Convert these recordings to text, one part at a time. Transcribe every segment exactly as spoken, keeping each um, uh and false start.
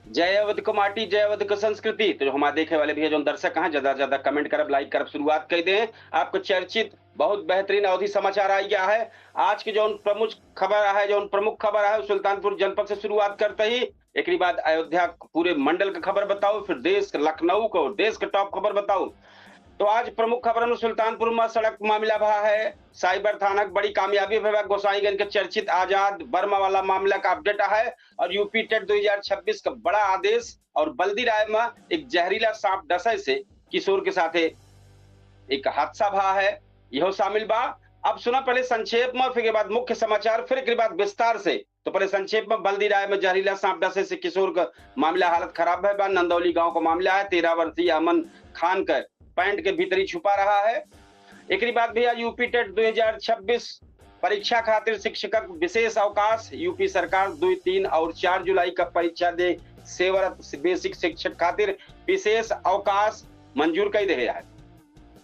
जय अवध क माटी, जय अवध क संस्कृति। तो जो हमारे देखे वाले भैया, जो दर्शक हैं, ज्यादा से ज्यादा comment करब, like करब, शुरुआत कर दें। आपको चर्चित बहुत बेहतरीन अवधी समाचार आ गया है। आज की जो प्रमुख खबर है, जो प्रमुख खबर है, सुल्तानपुर जनपद से शुरुआत करते ही, एकरी बाद अयोध्या पूरे मंडल का खबर बताओ, फिर देश के, लखनऊ को, देश के top खबर बताओ। तो आज प्रमुख खबर में सुल्तानपुर में सड़क मामला भा है, साइबर थाना की बड़ी कामयाबी भा, गोसाईगंज के चर्चित आजाद वर्मा वाला मामला का update है, और यूपी टेट दो हज़ार छब्बीस का बड़ा आदेश, और बल्दी राय में एक जहरीला सांप डसे से किशोर के साथे एक हादसा भा है, यह शामिल बा। अब सुना पहले संक्षेप में, फिर के बाद मुख्य समाचार, फिर के बाद विस्तार से। तो पहले संक्षेप में, बल्दी राय में जहरीला सांप डसे से किशोर का मामला, हालत खराब है बा। नंदौली गांव का मामला है, तेरह वर्षीय अमन खान का पैंट के भीतरी छुपा रहा है। एकरी बाद भैया, यूपी टेट दो हज़ार छब्बीस परीक्षा खातिर शिक्षकक विशेष अवकाश, यूपी सरकार दो, तीन और चार जुलाई का परीक्षा दे सेवारत बेसिक शिक्षक खातिर विशेष अवकाश मंजूर कर दे है।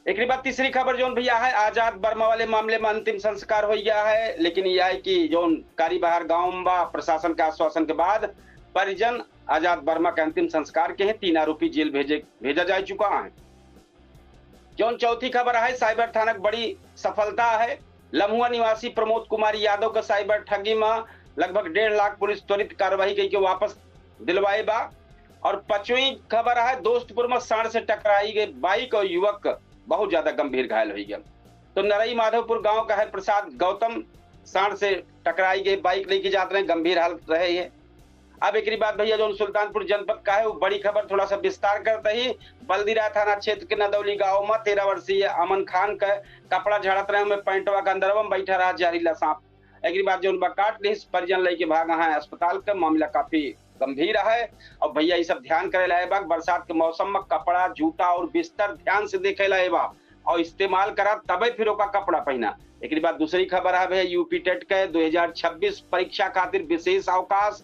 एकरी बाद तीसरी खबर जौन भैया है, आजाद वर्मा वाले मामले में अंतिम संस्कार हो गया है, लेकिन यह है कि जौन कारी बाहर गांव में बा, प्रशासन के आश्वासन के बाद परिजन आजाद वर्मा के अंतिम संस्कार के हैं, तीन आरोपी जेल भेजे, भेजा जा चुका है। जौन चौथी खबर है, साइबर थाना की बड़ी सफलता है। लम्हुआ निवासी प्रमोद कुमार यादव का साइबर ठगी में लगभग डेढ़ लाख पुलिस त्वरित कार्रवाई करके वापस दिलवाए बा। और पांचवी खबर है, दोस्तपुर में सांड से टकराई गई बाइक और युवक बहुत ज्यादा गंभीर घायल हो गया। तो नरई माधोपुर गांव का हरप्रसाद गौतम सांड से टकराई गई बाइक लेके जात रहे, गंभीर हालत रहे हैं। अब एकरी बाद भैया, जौन सुल्तानपुर जनपद का है, वो बड़ी खबर थोड़ा सा विस्तार करते ही, बल्दीराय थाना क्षेत्र के नदौली गांव में तेरह वर्षीय अमन खान का कपड़ा झाड़त रहे, उनमें पैंटवा के अंदरवा में बैठा रहा जहरीला सांप। एकरी बाद जौन बा काट लिहिस, परिजन लेके भागा है अस्पताल का। मामला काफी गंभीर है। और भैया, ये सब ध्यान करे लाए बा, बरसात के मौसम में कपड़ा, जूता और बिस्तर ध्यान से देखे लाए बा और इस्तेमाल करा, तबे फिर ओका कपड़ा पहना। एकरी बाद दूसरी खबर है भैया, यूपी टेट के दो हज़ार छब्बीस परीक्षा खातिर विशेष अवकाश।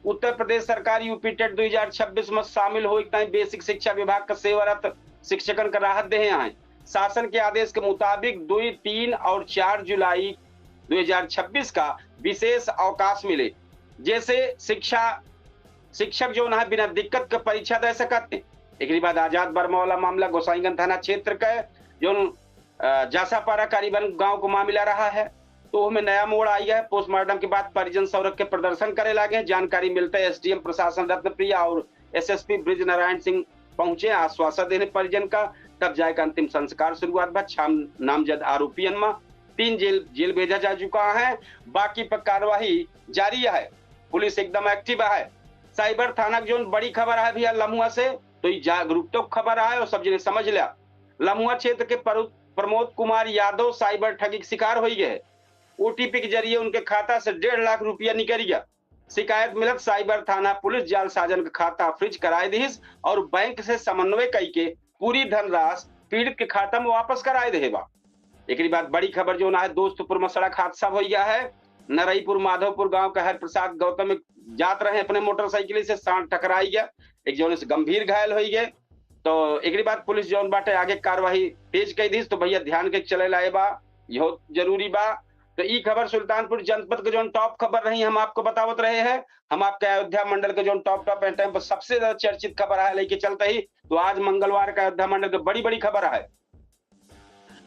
उत्तर प्रदेश सरकार यूपी टेट दो हज़ार छब्बीस में शामिल होए ताई बेसिक शिक्षा विभाग का सेवारत शिक्षकन का राहत देहे हैं। शासन के आदेश के मुताबिक दो, तीन और चार जुलाई दो हज़ार छब्बीस का विशेष अवकाश मिले, जैसे शिक्षा, शिक्षक जौन है बिना दिक्कत के परीक्षा दे सकत हैं। एकरी बाद आजाद वर्मा वाला मामला गोसाईगंज थाना क्षेत्र का जौन, अ, जासापारा कारीबन गांव को मामला रहा है, तो ओहमे नया मोड़ आई है। पोस्टमार्टम के बाद परिजन सड़क के प्रदर्शन करे लागे। जानकारी मिलते एसडीएम प्रशासन रत्नप्रिया और एसएसपी ब्रिज नारायण सिंह पहुंचे, आश्वासन देने परिजन का, तब जाए का अंतिम संस्कार शुरुआत बा। छह नामजद आरोपियन में तीन जेल, जेल भेजा जा चुका है, बाकी पर कार्यवाही जारी है। पुलिस एकदम एक्टिव है। साइबर थाना की जौन बड़ी खबर है भैया लम्हुआ से, तो ये जागरूकता की खबर है और सब जने समझ लिया। लम्हुआ क्षेत्र के परू-, प्रमोद कुमार यादव साइबर ठगी के शिकार हो गए। ओटीपी के जरिए उनके खाता से डेढ़ लाख रुपया निकल गया। शिकायत मिलत साइबर थाना पुलिस जालसाजन के खाता फ्रीज कराए दिहिस और बैंक से समन्वय कई के पूरी धनराशि पीड़ित के खाता में वापस कराए देहे बा। एकरी बाद बड़ी खबर जौन है, दोस्तपुर में सड़क हादसा हो गया है। नरईपुर माधोपुर गांव के हरप्रसाद गौतम जात रहे अपने मोटरसाइकिल से, सांड टकराई गया, एक जौन से गंभीर घायल हो गए। तो एकरी बाद पुलिस जौन बाटे आगे कार्यवाही तेज कर दी। तो भैया ध्यान के चले लाए बा, यह जरूरी बा। तो ई खबर सुल्तानपुर जनपद के जौन टॉप खबर रही, हम आपको बतावत रहे हैं। हम आपके अयोध्या मंडल के जौन टॉप टॉप एंड टाइम पर सबसे ज्यादा चर्चित खबर है लेके चलते ही, तो आज मंगलवार का अयोध्या मंडल के बड़ी बड़ी खबर है।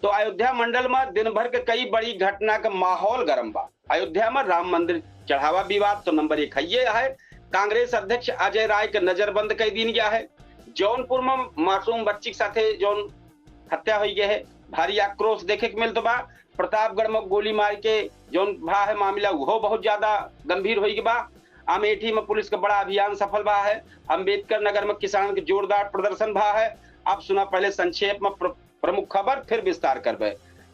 तो अयोध्या मंडल में दिन भर के कई बड़ी घटना का माहौल गरम बा। अयोध्या में राम मंदिर चढ़ावा विवाद तो नंबर एक है, ये है। कांग्रेस अध्यक्ष अजय राय के नजरबंद कर दीन गया है। जौनपुर में मासूम बच्ची के साथे जौन हत्या हुई गई है, भारी आक्रोश देखे के मिलत बा। प्रतापगढ़ में गोली मार के जौन भा है मामला, वो बहुत ज्यादा गंभीर हुई बा। अमेठी में पुलिस का बड़ा अभियान सफल भा है। अम्बेडकर नगर में किसान के जोरदार प्रदर्शन भा है। अब सुना पहले संक्षेप में प्र-, प्रमुख खबर, फिर विस्तार करबे।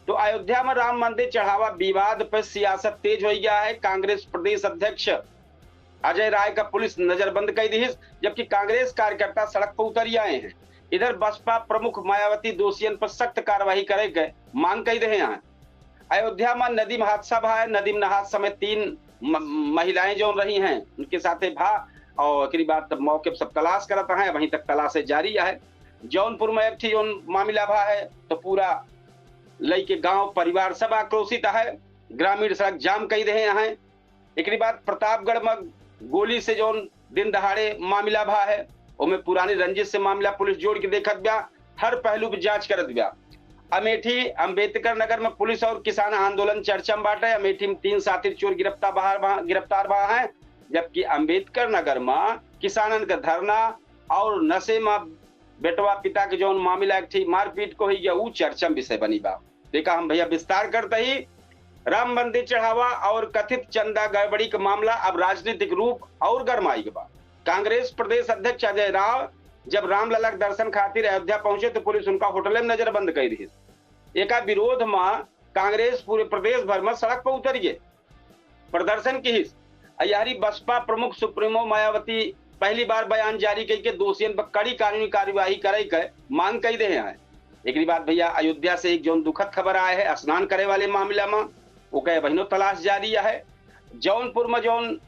तो अयोध्या में राम मंदिर चढ़ावा विवाद पर सियासत तेज हो गया है। कांग्रेस प्रदेश अध्यक्ष अजय राय का पुलिस नजरबंद कर दी, जबकि कांग्रेस कार्यकर्ता सड़क पर उतर आए हैं। इधर बसपा प्रमुख मायावती दोषियन पर सख्त कार्रवाई करे के मांग कर रहे हैं। अयोध्या में नदी में हादसा भा है। नदी में नहात समय तीन म-, महिलाएं जौन रही हैं, उनके साथे भा और एकरी बाद तब मौके पर सब तलाश करत हैं। वहीं तक तलाशे जारी है। जौनपुर में एक ठी जौन मामला भा है, तो पूरा लइके गांव परिवार सब आक्रोशित है। ग्रामीण सड़क जाम कर रहे हैं। एकरी बाद प्रतापगढ़ में गोली से जौन दिन दहाड़े मामला भा है, ओमे पुरानी रंजिश से मामला पुलिस जोड़ के देखत बा, हर पहलू पे जांच करत बा। अमेठी अम्बेडकर नगर में पुलिस और किसान आंदोलन चर्चा में बाटे। अमेठी में तीन साथी चोर गिरफ्तार बाहर बा, गिरफ्तार बा हैं, जबकि अम्बेडकर नगर में किसानन का धरना और नशे में बेटवा पिता के जौन मामला एक ठी मारपीट को हुई गया, ऊ चर्चा में विषय बनी बा। देखा हम भैया विस्तार करते ही राम मंदिर चढ़ावा और कथित चंदा गड़बड़ी का मामला अब राजनीतिक रूप और गरमाई के बा। कांग्रेस प्रदेश अध्यक्ष अजय राव जब रामलला के दर्शन खातिर अयोध्या पहुंचे तो पुलिस उनका होटल में नजरबंद कर दी। एका विरोध में कांग्रेस पूरे प्रदेश भर में सड़क पर उतर गए, प्रदर्शन की हिस। अ यहरी बसपा प्रमुख सुप्रीमो मायावती पहली बार बयान जारी कई के दोषियन पर कड़ी कानूनी कार्यवाही करे के मांग कई दे हैं। एकरी बाद भैया अयोध्या से एक जौन दुखद खबर आए है स्नान करे वाले मामला में, ओके बहिनो तलाश जारी है। जौनपुर में जौन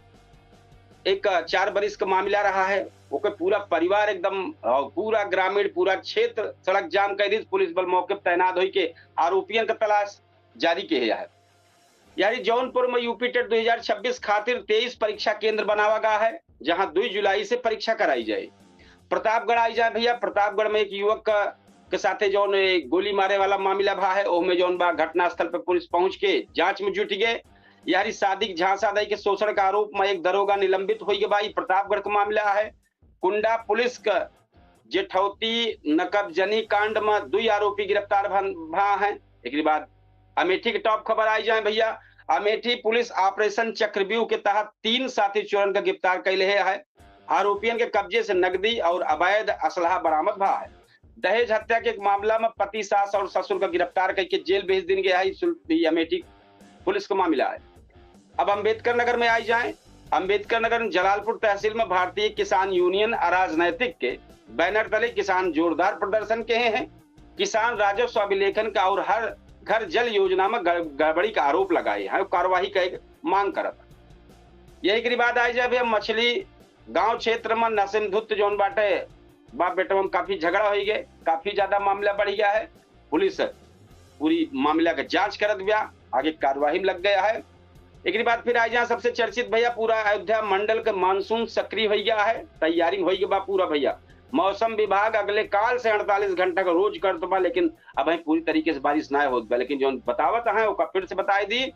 एक चार बरिस का मामला रहा है, ओके पूरा परिवार एकदम, अ, पूरा ग्रामीण, पूरा क्षेत्र सड़क जाम कर दी। पुलिस बल मौके पर तैनात होई के आरोपियन का तलाश जारी किहे है। यानी जौनपुर में यूपी टेट दो हज़ार छब्बीस खातिर तेईस परीक्षा केंद्र बनावा गया है, जहां दो जुलाई से परीक्षा कराई जाए। प्रतापगढ़ आई जाए भैया, प्रतापगढ़ में एक युवक का, के साथे जौन ए गोली मारे वाला मामला भा है, ओमे जौन बा घटनास्थल पर पुलिस पहुंच के जांच में जुट गए। यारी सादिक झांसा दई के शोषण का आरोप में एक दरोगा निलंबित होई गए बा। ई प्रतापगढ़ का मामला है। कुंडा पुलिस का जेठौती नकबजनी कांड में दुई आरोपी गिरफ्तार भन-, भा हैं। एकरी बाद अमेठी के टॉप खबर आई जाए भैया। अमेठी पुलिस ऑपरेशन चक्रव्यूह के तहत तीन साथी चोरन का गिरफ्तार कैले है। आरोपियन के कब्जे से नकदी और अवैध असलहा बरामद भा है। दहेज हत्या के एक मामला में पति, सास और ससुर का गिरफ्तार करके जेल भेज दिन गया है। सुल-, ये अमेठी पुलिस का मामला है। अब अम्बेडकर नगर में आई जाए। अम्बेडकर नगर में जलालपुर तहसील में भारतीय किसान यूनियन अराजनैतिक के बैनर तले किसान जोरदार प्रदर्शन किहे हैं। किसान राजस्व अभिलेखन का और हर घर जल योजना में गड़-, गड़बड़ी का आरोप लगाए हैं, कार्रवाई का एक मांग करत। यही के बाद आई जाए भैया मछली गांव क्षेत्र में नशे में धुत्त जौन बाटे बाप बेटवा में काफी झगड़ा होई गए, काफी ज्यादा मामला बढ़ गया है। पुलिस पूरी मामला के जांच करत बिया, आगे कार्यवाही में लग गया है। एकरी बाद फिर आई जाए सबसे चर्चित भैया, पूरा अयोध्या मंडल के मानसून सक्रिय हो गया है, तैयारी में हो गया बा पूरा भैया। मौसम विभाग अगले काल से अड़तालीस घंटा का रोज करत बा, लेकिन अब पूरी तरीके से बारिश ना होत बा, लेकिन जौन बतावत हैं ओका फिर से बताई दी।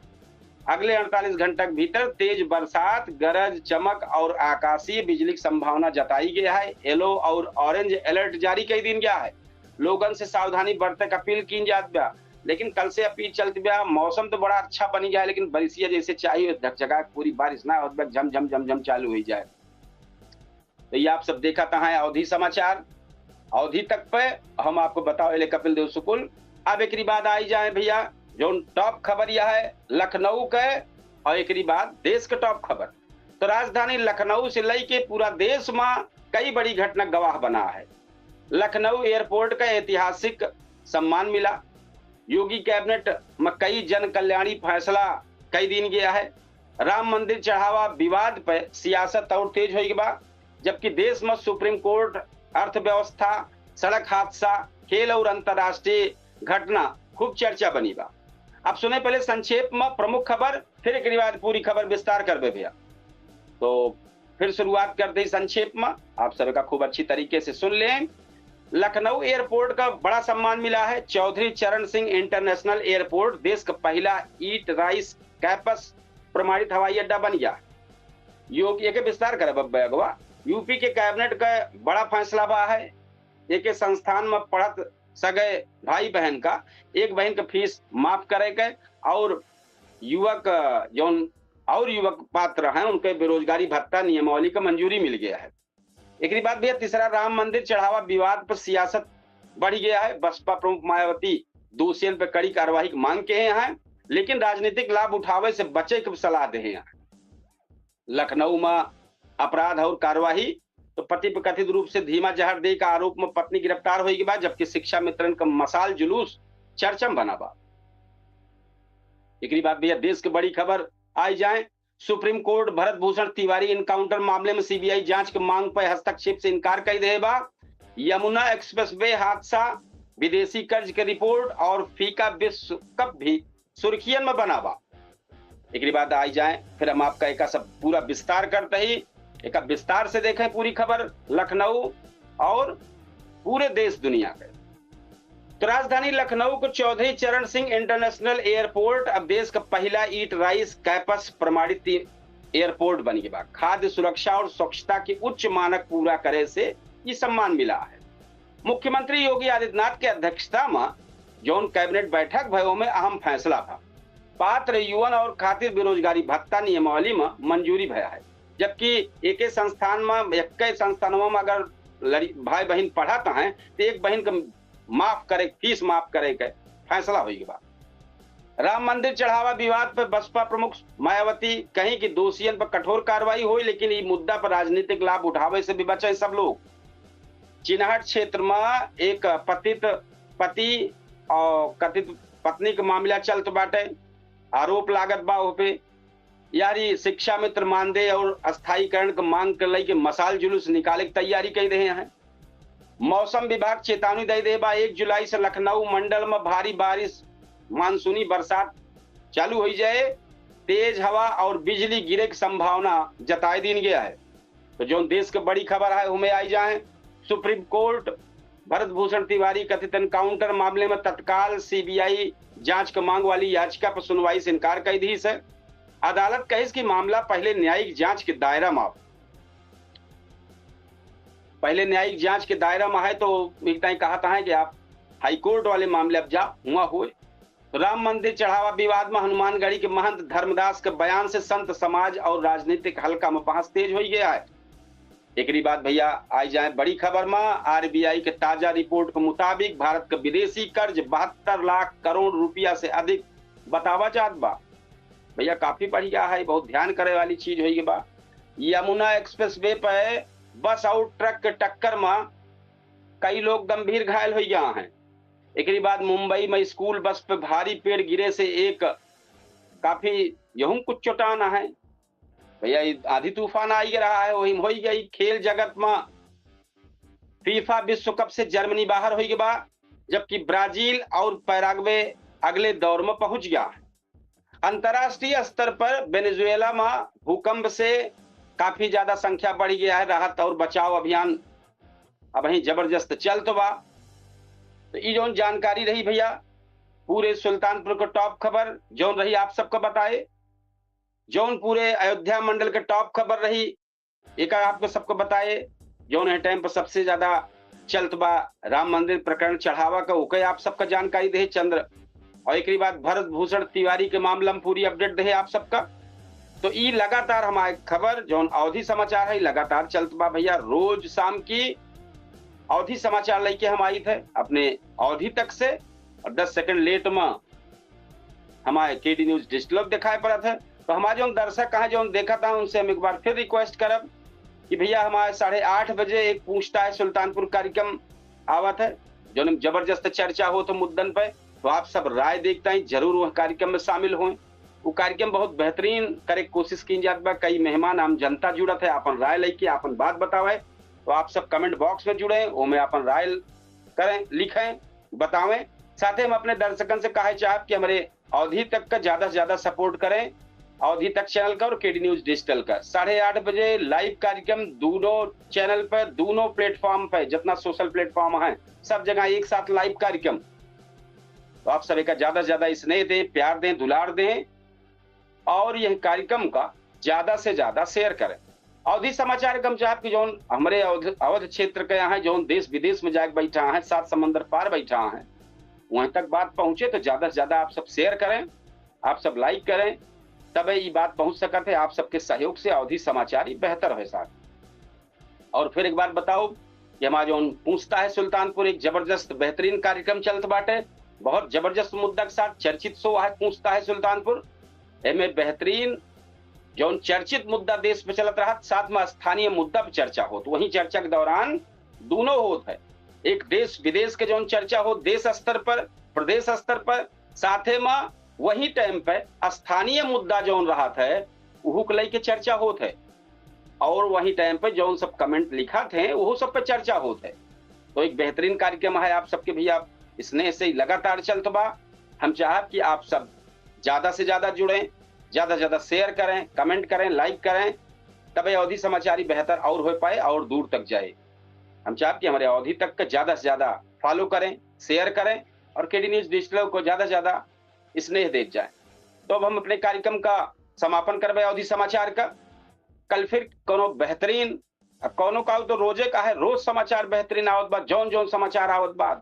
अगले अड़तालीस घंटा के भीतर तेज बरसात, गरज, चमक और आकाशीय बिजली की संभावना जताई गई है। येलो और ऑरेंज अलर्ट जारी कई दिन गया है। लोगन से सावधानी बरते के अपील कीन जात बा, लेकिन कल से अपील चलत बा। मौसम तो बड़ा अच्छा बन गया है, लेकिन बरिसिया जैसे चाहिए धकझका के पूरी बारिश ना होत बा, झम झम झम झम चालू हो जाए। तो ये आप सब देखत हैं अवधी समाचार। अवधी तक पे हम आपको बताओ एले कपिल देव शुक्ल। अब एकरी बाद आई जाए भैया जौन टॉप खबर यह है लखनऊ के, और एकरी बाद देश के टॉप खबर। तो राजधानी लखनऊ से लई के पूरा देश में कई बड़ी घटना गवाह बना है। लखनऊ एयरपोर्ट का ऐतिहासिक सम्मान मिला। योगी कैबिनेट में कई जन कल्याणी फैसला कई दिन गया है। राम मंदिर चढ़ावा विवाद पे सियासत और तेज होई बा, जबकि देश में सुप्रीम कोर्ट, अर्थव्यवस्था, सड़क हादसा, खेल और अंतर्राष्ट्रीय घटना खूब चर्चा बनी बा। अब सुने पहले संक्षेप में प्रमुख खबर, फिर एकरी बाद पूरी खबर विस्तार करबे भैया। तो फिर शुरुआत कर दी संक्षेप में, आप सब का खूब अच्छी तरीके से सुन लें। लखनऊ एयरपोर्ट का बड़ा सम्मान मिला है। चौधरी चरण सिंह इंटरनेशनल एयरपोर्ट देश का पहला ईट राइस कैंपस प्रमाणित हवाई अड्डा बन गया। योग एक विस्तार करब अब अगवा। यूपी के कैबिनेट का बड़ा फैसला बा है। एक संस्थान में पढ़त सगे भाई बहन का एक बहन का फीस माफ करे के और युवक जौन और युवक पात्र हैं उनके बेरोजगारी भत्ता नियमावली का मंजूरी मिल गया है। एकरी बाद भैया तीसरा राम मंदिर चढ़ावा विवाद पर सियासत बढ़ गया है। बसपा प्रमुख मायावती दोषियन पर कड़ी कार्रवाई की मांग के हैं, लेकिन राजनीतिक लाभ उठावे से बचे की सलाह दे हैं। लखनऊ में अपराध और कार्यवाही तो पति पर कथित रूप से धीमा जहर दे का आरोप में पत्नी गिरफ्तार होई के बाद, जबकि शिक्षा मित्रन का मशाल जुलूस चर्चा में बना बा। एकरी बाद भैया देश के बड़ी खबर आई जाए, सुप्रीम कोर्ट भरत भूषण तिवारी एनकाउंटर मामले में सीबीआई जांच के मांग पर हस्तक्षेप से इनकार कर दे बा। यमुना एक्सप्रेसवे हादसा, विदेशी कर्ज के रिपोर्ट और फीका विश्व कप भी सुर्खियन में बना बा। एकरी बाद आई जाए, फिर हम आपका एका सब पूरा विस्तार करते ही एक विस्तार से देखें पूरी खबर लखनऊ और पूरे देश दुनिया के। तो राजधानी लखनऊ को चौधरी चरण सिंह इंटरनेशनल एयरपोर्ट अब देश का पहला ईट राइस कैंपस प्रमाणित एयरपोर्ट बन गया। खाद्य सुरक्षा और स्वच्छता के उच्च मानक पूरा करे से ये सम्मान मिला है। मुख्यमंत्री योगी आदित्यनाथ के अध्यक्षता में जौन कैबिनेट बैठक भय, ओमे अहम फैसला भा। पात्र युवन और खातिर बेरोजगारी भत्ता नियमावली में मंजूरी भया है, जबकि एके संस्थान में, एक्के संस्थानों में अगर लड़ी-, भाई बहिन पढ़त हैं तो एक बहिन के माफ करे, फीस माफ करे के फैसला होई बा। राम मंदिर चढ़ावा विवाद पर बसपा प्रमुख मायावती कहीं कि दोषियन पर कठोर कार्रवाई होई, लेकिन ई मुद्दा पर राजनीतिक लाभ उठावे से भी बचे सब लोग। चिनहट क्षेत्र में एक पतित पति और कथित पत्नी के मामला चलत बाटे, आरोप लागत बा ओह पे। यारी शिक्षा मित्र मानदेय और स्थायीकरण के मांग के लेके मशाल जुलूस निकाले के तैयारी कर रहे हैं। मौसम विभाग चेतावनी दे दे बा, एक जुलाई से लखनऊ मंडल में भारी बारिश, मानसूनी बरसात चालू हो जाए, तेज हवा और बिजली गिरे की संभावना जताए दीन गया है। तो जौन देश के बड़ी खबर है, उमे आई जाए। सुप्रीम कोर्ट भरत भूषण तिवारी कथित एनकाउंटर मामले में तत्काल सीबीआई जांच के मांग वाली याचिका पर सुनवाई से इनकार कर दी है। अदालत कहिस कि मामला पहले न्यायिक जांच के दायरा में आवे। पहले न्यायिक जांच के दायरा में है, तो एक ताई कहत है कि आप हाईकोर्ट वाले मामले अब जा हुआ हुए। तो राम मंदिर चढ़ावा विवाद में हनुमानगढ़ी के महंत धर्मदास के बयान से संत समाज और राजनीतिक हल्का में बहस तेज हो गया है। एकरी बाद भैया आई जाए बड़ी खबर में, आरबीआई के ताजा रिपोर्ट के मुताबिक भारत के विदेशी कर्ज बहत्तर लाख करोड़ रुपया से अधिक बतावा जात बा। भैया काफी बढ़िया है, बहुत ध्यान करे वाली चीज होई बा। यमुना एक्सप्रेसवे पे बस और ट्रक के टक्कर में कई लोग गंभीर घायल हो गया हैं। एकरी बाद मुंबई में स्कूल बस पे भारी पेड़ गिरे से एक काफी यहूं कुछ चोटान है। भैया, ई आंधी तूफान आई रहा है, वही में होई गई। खेल जगत में फीफा विश्व कप से जर्मनी बाहर होई बा, जबकि ब्राजील और पैराग्वे अगले दौर में पहुंच गया है। अंतर्राष्ट्रीय स्तर पर वेनेजुएला में भूकंप से काफी ज्यादा संख्या बढ़ गया है। राहत और बचाव अभियान अबहीं जबरदस्त चलत बा। तो ई जौन जानकारी रही भैया, पूरे सुल्तानपुर के टॉप खबर जौन रही आप सबको बताए, जौन पूरे अयोध्या मंडल के टॉप खबर रही, एका आपको सबको बताए। जौन है टाइम पर सबसे ज्यादा चलत बा राम मंदिर प्रकरण चढ़ावा का, ओके आप सबका जानकारी दे चंद्र, और एकरी बाद भरत भूषण तिवारी के मामला में पूरी अपडेट दे आप सबका। तो ई लगातार हमारे खबर जौन अवधी समाचार है, लगातार चलत बा भैया। रोज शाम की अवधी समाचार लेके हम आई थे अपने अवधी तक से, और दस सेकंड लेट में हमारे केडी न्यूज डिजिटल दिखाई पड़त है। तो हमारे जौन दर्शक हैं, जौन देखत हैं, उनसे हम एक बार फिर रिक्वेस्ट करब कि भैया, हमारे साढ़े आठ बजे एक पूछता है सुल्तानपुर कार्यक्रम आवत है, जौन में जबरदस्त चर्चा होत है मुद्दन पे। तो आप सब राय देखता है, जरूर वह कार्यक्रम में शामिल हों। वो कार्यक्रम बहुत बेहतरीन करे के कोशिश की जात बा। कई मेहमान आम जनता जुड़त है, अपन राय लेके अपन बात बतावे। तो आप सब कमेंट बॉक्स में जुड़े, ओमे अपन राय करें, लिखें, बतावें। साथे हम अपने दर्शकन से कहे चाहब कि हमरे अवधी तक का ज्यादा से ज्यादा सपोर्ट करें, अवधी तक चैनल का और केडी न्यूज डिजिटल का। साढ़े आठ बजे लाइव कार्यक्रम दोनों चैनल पर, दोनों प्लेटफॉर्म पर, जितना सोशल प्लेटफॉर्म है, सब जगह एक साथ लाइव कार्यक्रम। तो आप सभी का ज्यादा से ज्यादा स्नेह दें, प्यार दें, दुलार दें और यह कार्यक्रम का ज्यादा से ज्यादा शेयर करें। अवधी समाचार के हम चाहब कि जौन हमरे अवध, अवध क्षेत्र के यहाँ, जौन देश विदेश में जाके बैठा है, सात समंदर पार बैठा है, वहीं तक बात पहुंचे। तो ज्यादा से ज्यादा आप सब शेयर करें, आप सब लाइक करें, तबे ई बात पहुंच सकत है। आप सबके सहयोग से अवधी समाचार ही बेहतर है साहब। और फिर एक बात बताओ कि हमारा जौन पूछता है सुल्तानपुर, एक जबरदस्त बेहतरीन कार्यक्रम चलत बाटे, बहुत जबरदस्त मुद्दा के साथ चर्चित शो है पूछता है सुल्तानपुर। एमे बेहतरीन जौन चर्चित मुद्दा देश में चलत रहत, साथ में स्थानीय मुद्दा पर चर्चा होत। वहीं चर्चा के दौरान दोनों होत है, एक देश विदेश के जौन चर्चा होत, देश स्तर पर, प्रदेश स्तर पर, साथे में वही टाइम पे स्थानीय मुद्दा जौन रहत है, उहू के लेके चर्चा होत है। और वही टाइम पे जौन सब कमेंट लिखत हैं, वो सब पे चर्चा होत है। तो एक बेहतरीन कार्यक्रम है आप सबके भैया, स्नेह से ही लगातार चलत बा। हम चाहब कि आप सब ज्यादा से ज्यादा जुड़ें, ज्यादा से ज्यादा शेयर करें, कमेंट करें, लाइक करें, तबे अवधी समाचार ही बेहतर और हो पाए और दूर तक जाए। हम चाहब कि हमरे अवधी तक के ज्यादा से ज्यादा follow करें, share करें और केडी न्यूज डिजिटल को ज्यादा से ज्यादा स्नेह देत जाए। तो अब हम अपने कार्यक्रम का समापन करबे अवधी समाचार का। कल फिर कोनो बेहतरीन, अब कोनो का तो रोजे का है, रोज समाचार बेहतरीन आवत बा, जौन जौन समाचार आवत बा,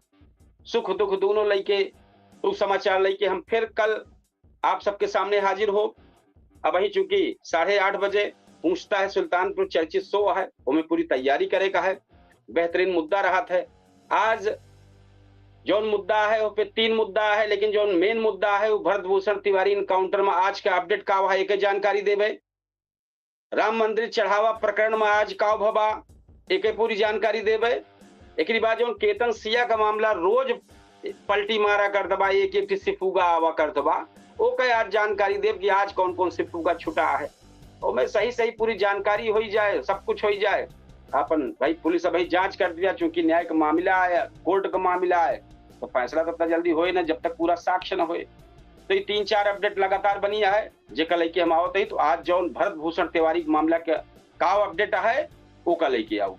सुख दुख दोनों लइके, उ समाचार लइके हम फिर कल आप सबके सामने हाजिर हो। अबहीं चूंकि साढ़े आठ बजे पूछता है सुल्तानपुर चर्चित शो है, ओमे पूरी तैयारी करे का है, बेहतरीन मुद्दा रहत है। आज जौन मुद्दा है, वो पे तीन मुद्दा है, लेकिन जौन main मुद्दा है, वो भरत भूषण तिवारी encounter में आज का update का हुआ, एके जानकारी देबे। राम मंदिर चढ़ावा प्रकरण में आज का भवा, एके पूरी जानकारी देबे। एकरी बाद जौन केतन सिया का मामला रोज पलटी मारा करत बा, एक एक ठे सिफुगा आवा करत बा, ओके आज जानकारी देब कि आज कौन कौन सिफुगा छुटा है। ओमे सही सही पूरी जानकारी होई जाए, सब कुछ होई जाए। अपन भाई पुलिस अबहीं जांच करत बिया, चूंकि न्याय का मामला है, कोर्ट का मामला है, तो फैसला तो उतना जल्दी होए ना जब तक पूरा साक्ष्य न होए। तो ये तीन चार update लगातार बनी है, जेका लइके हम आवत ही। तो आज जौन भरत भूषण तिवारी के मामला के का update है, ओका लइके आऊ।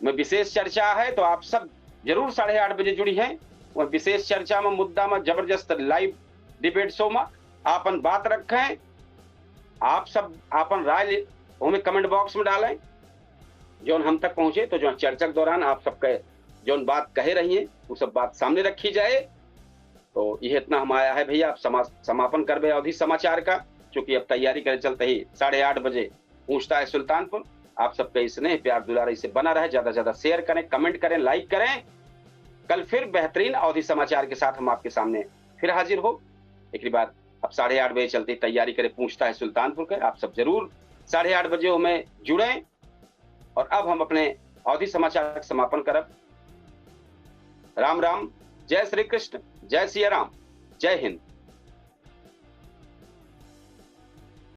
मैं विशेष चर्चा है, तो आप सब जरूर साढ़े आठ बजे जुड़ी हैं। वह विशेष चर्चा में, मुद्दा में, जबरदस्त live debate show में आपन बात रखें। आप सब आपन राय ले, हमें comment box में डालें, जौन हम तक पहुंचे, तो जो चर्चा के दौरान आप सबके जौन बात कहे रही है, वो सब बात सामने रखी जाए। तो ये इतना हम आया है भैया, आप समा-, समापन करबे अवधी समाचार का, क्योंकि अब तैयारी करे चलते ही साढ़े आठ बजे पूछता है सुल्तानपुर। आप सबके स्नेह, प्यार, दुलार इसे बना रहे, ज्यादा से ज्यादा share करें, comment करें, like करें। कल फिर बेहतरीन अवधी समाचार के साथ हम आपके सामने फिर हाजिर हो। एक बाद अब साढ़े आठ बजे चलते ही तैयारी करें पूछता है सुल्तानपुर के। आप सब जरूर साढ़े आठ बजे हमें जुड़ें। और अब हम अपने अवधी समाचार का समापन करब। राम राम, जय श्री कृष्ण, जय सिया राम, जय हिंद।